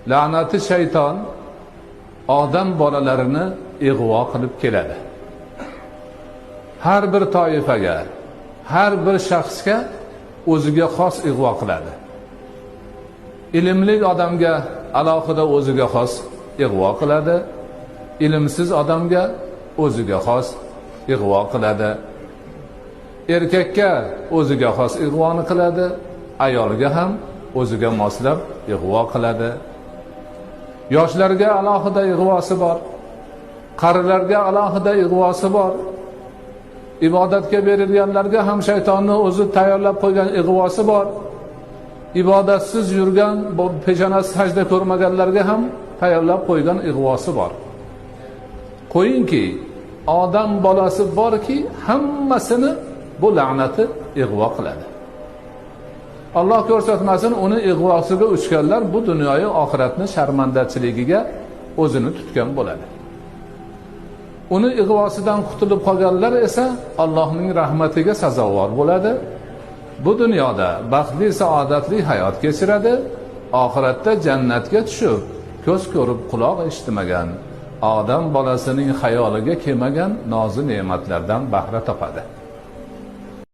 La'nati shayton odam bolalarini ig'vo qilib keladi. Har bir toifaga, har bir shaxsga o'ziga xos ig'vo qiladi. Ilmli odamga alohida o'ziga xos ig'vo qiladi, ilmsiz odamga o'ziga xos ig'vo qiladi. Erkakka o'ziga xos ig'voni qiladi, ayolga ham o'ziga moslab ig'vo qiladi. Yoshlarga alohida ig'vosi bor, qarilarga alohida ig'vosi bor. Ibodatga berilganlarga ham shaytonni o'zi tayyorlab qo'ygan ig'vosi bor. Ibodatsiz yurgan, peshonasi sajda ko'rmaganlarga ham tayyorlab qo'ygan ig'vosi bor. Qo'yingki, odam bolasi borki, hammasini bu la'nati ig'vo qiladi. Alloh ko'rsatmasin, uni ig'vosiga uchganlar bu dunyoyu oxiratni sharmandachiligiga o'zini tutgan bo'ladi. Uni ig'vosidan qutulib qolganlar esa Allohning rahmatiga sazovor bo'ladi. Bu dunyoda baxtli, saodatli hayot kechiradi, oxiratda jannatga tushib, ko'z ko'rib quloq eshitmagan, odam bolasining xayoliga kelmagan nozi ne'matlardan bahra topadi.